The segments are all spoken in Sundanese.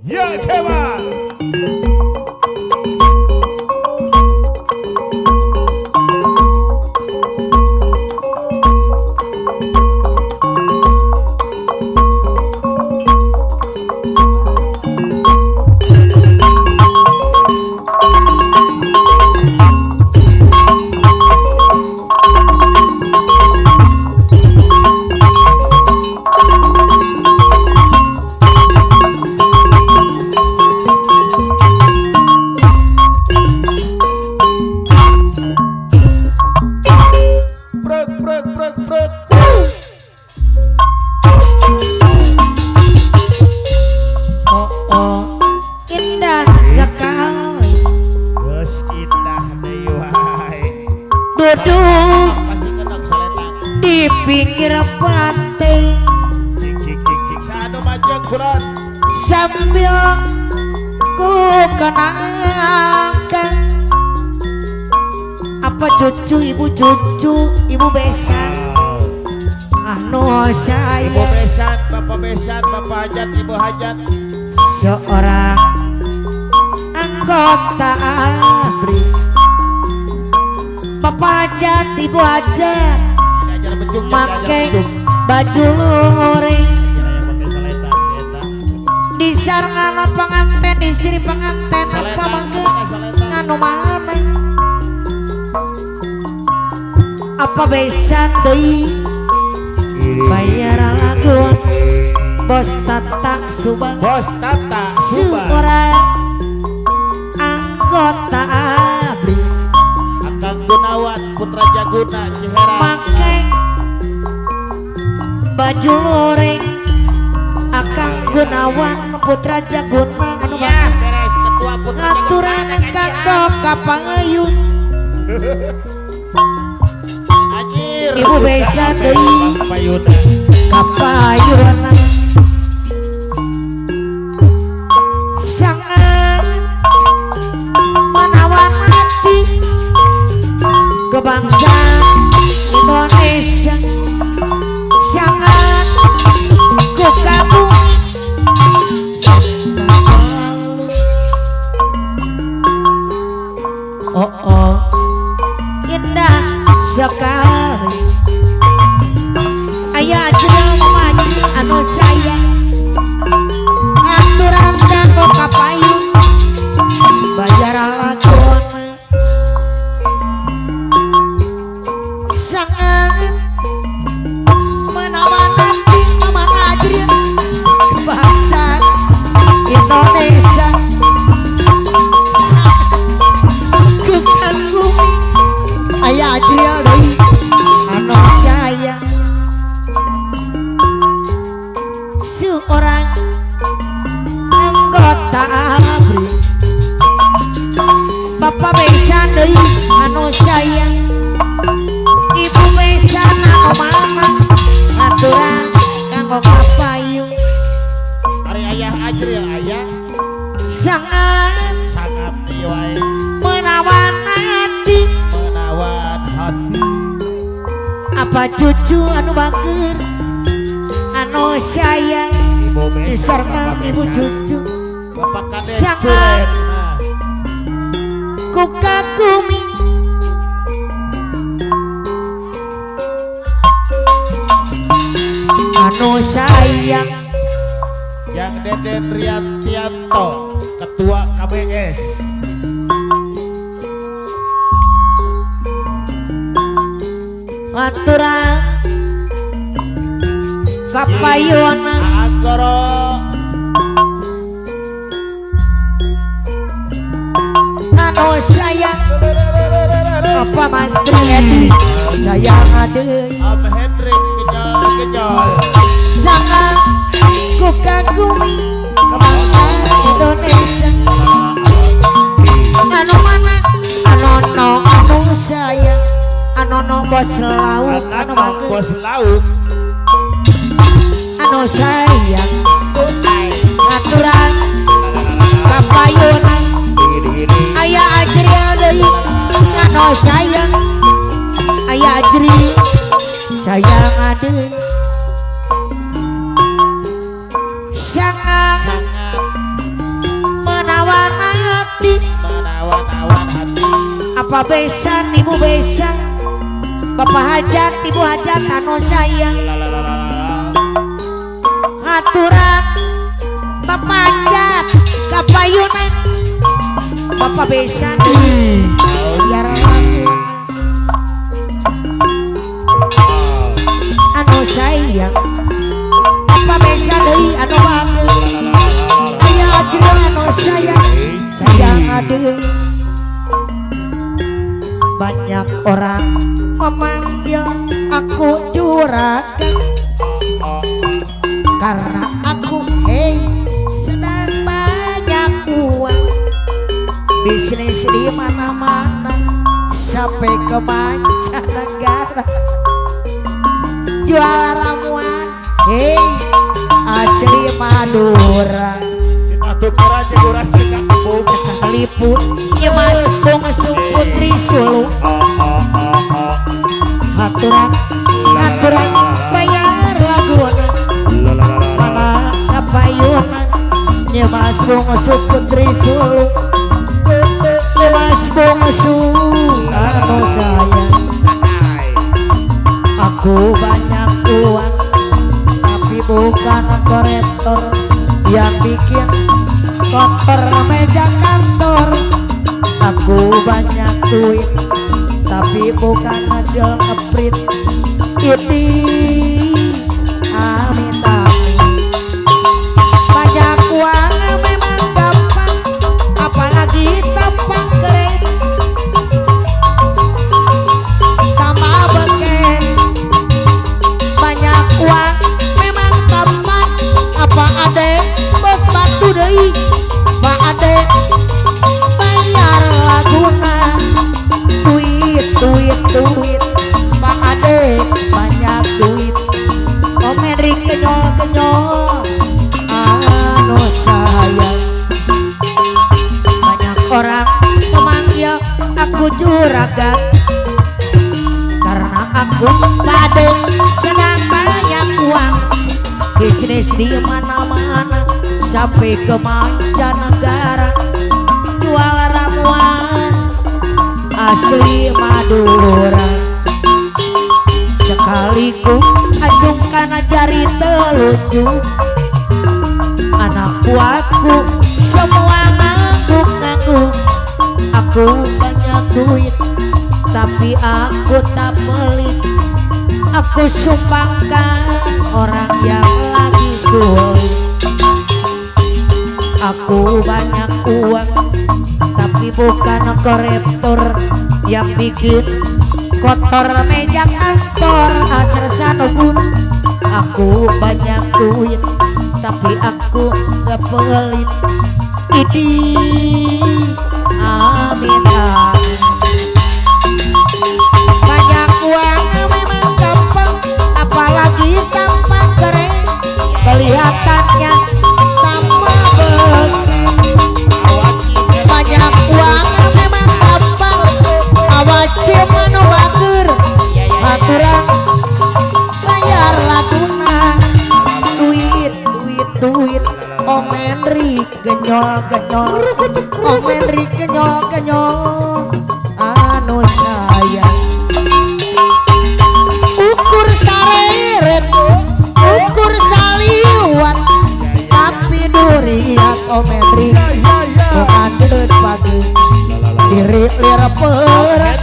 Ya Kemal. Duduk di pinggir pantai sambil ku kenangkan apa cucu ibu besan anu saya ibu besan bapak besan bapak hajat ibu hajat seorang anggota ABRI. Bapak hajat ibu hajat make baju luring di sarana penganten istri penganten apa mangke nganu mana apa besan deui bayar lagu Bos Tata Subang Bos Tata Subang seorang anggota ABRI. Akang Gunawan Putra Jaguna Ciherang make baju luring Akang Gunawan Putra Jaguna anu ya, beres ketua Putra ngaturan kanggo kapangayun anjir ibu besan deui kapayuna sangat menawan hati kebangsaan Indonesia sangat ku kagumi. Oh oh indah sekali ayah jelema anu sayang aturan kanggo kapayun bayar lakon sangat menawan hati Maman Ajril kebangsaan Indonesia sangat ku kagumi ayah Ajril deui anu sayang seorang anggota ABRI. Bapak besan deui anu sayang ibu besan anu mama aturan kanggo kapayung ari ayah Ajril ayah sangat sangat deui wae menawan hati menawan hati apa cucu anu bager anu sayang diserta ibu cucu bapak kades sangat ku kagumi anu sayang yang Deden Riantianto ketua KBS aturan kapayuna Anggoro anu sayang apa mantri Edi sayang adeui Om Hendrik gejol-gejol sangat ku kagumi kebangsaan Indonesia anu mana anu no anu sayang anu no bos lauk anu bagus bos lauk anu sayang aturan kapayuna ayah Ajril deui anu sayang ayah Ajril sayang adeui sangat Bapak besan, ibu besan, bapak hajat, ibu hajat anu sayang. Haturan bapak hajat kapayunan, bapak besan biar lagu anu sayang. Bapak besan deui anu bager, aya jero anu sayang, sayang deui. Banyak orang memanggil aku juragan karena aku sedang banyak uang, bisnis di mana-mana sampai ke mancanegara, jual ramuan asli Madura. Sekalipun Nyimas Bungsu Putri Sulu, haturan haturan bayar laguna mana kapayunan. Nyimas Bungsu Putri Sulu, Nyimas Bungsu anu sayang. Aku banyak uang tapi bukan koruptor yang bikin kotor meja kantor. Aku banyak duit tapi bukan hasil ngeprint. Ini amit amit. Banyak uang memang gampang, apalagi tampang keren, tambah beken. Banyak uang memang tampan, apa ade bos batu deui, Pak Ade bayar laguna. Duit duit duit, Pak Ade banyak duit. Om Henry kenyol kenyol anu sayang. Banyak orang memanggil aku juragan karena aku Pak Ade sedang banyak uang, bisnis di mana-mana sampai ke mancanegara, jual ramuan asli Madura. Sekaliku acungkan jari telunjuk, anak buahku semua ngangguk-ngangguk. Aku banyak duit tapi aku tak pelit, aku sumbangkan orang yang lagi sulit. Aku banyak uang tapi bukan koruptor yang bikin kotor meja kantor asal sanogun. Aku banyak duit tapi aku gak pelit. Ini amin amin. Banyak uang memang gampang, apalagi tampang keren, kelihatannya tambah beken. Banyak uang memang gampang, awaci manu bager, aturan bayar laguna. Duit duit duit, Om Henry genyol genyol, Om Henry genyol genyol anu sayang. Ukur sareret, ukur saliwat, tapi duriat Om Henry bukan pagi diri lir perak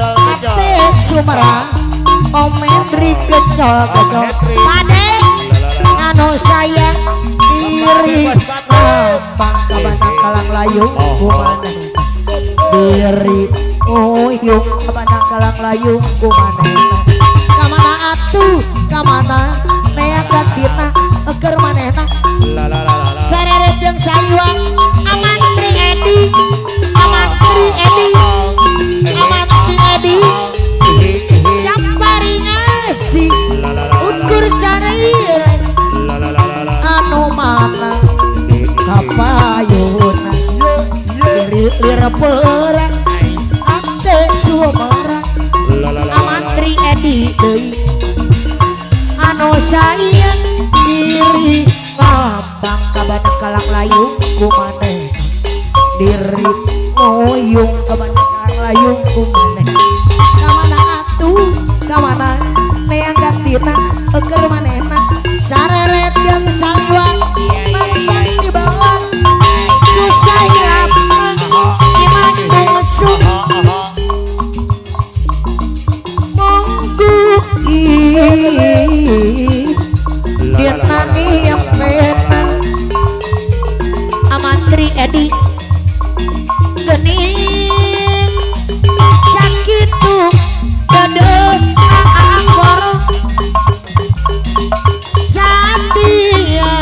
ate sumerang. Om Henry genyol genyol pade anu sayang diri gampang kabanang kalang layung kumana diri uyung kabanang kalang layung kumana. Kamana atuh kamana neang gantina eker manehna sareret jeung saliwat. Amantri Edi, Amantri Edi, Amantri Edi Jampari ngasih ukur sareret anu mana kapayuna diri lir perang ante sumerang. Amantri Edi deui anu sayang diri ngambang kabanang kalang layung kumaneh diri ngoyong kabanang kalang Dipayung ku maneh kamana atuh kamana neang gantina eukeur manehna sareret jeung saliwat mantang dibawa susah hilap iman musuh monggo dina ieu penan Amantri Edi gening sakitu jodohna angkor satia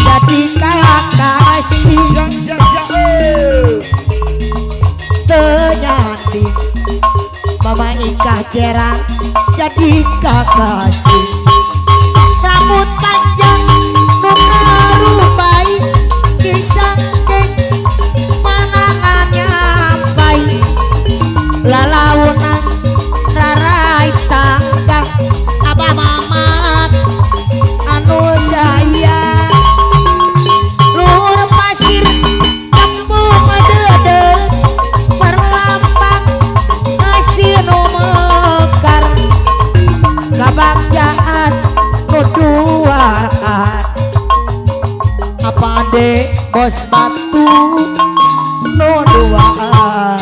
jadi kakasih ternyati Mama Ika Jerang jadi kakasih rambut panjang nu ngarupai disangking manangan nyampai lalaunan rarai tangga abah mamat anu sayang luhur pasir kampung dede perlambang nasi nu mekar kabagjaan nu duaan apa ade bos batu nu duaan.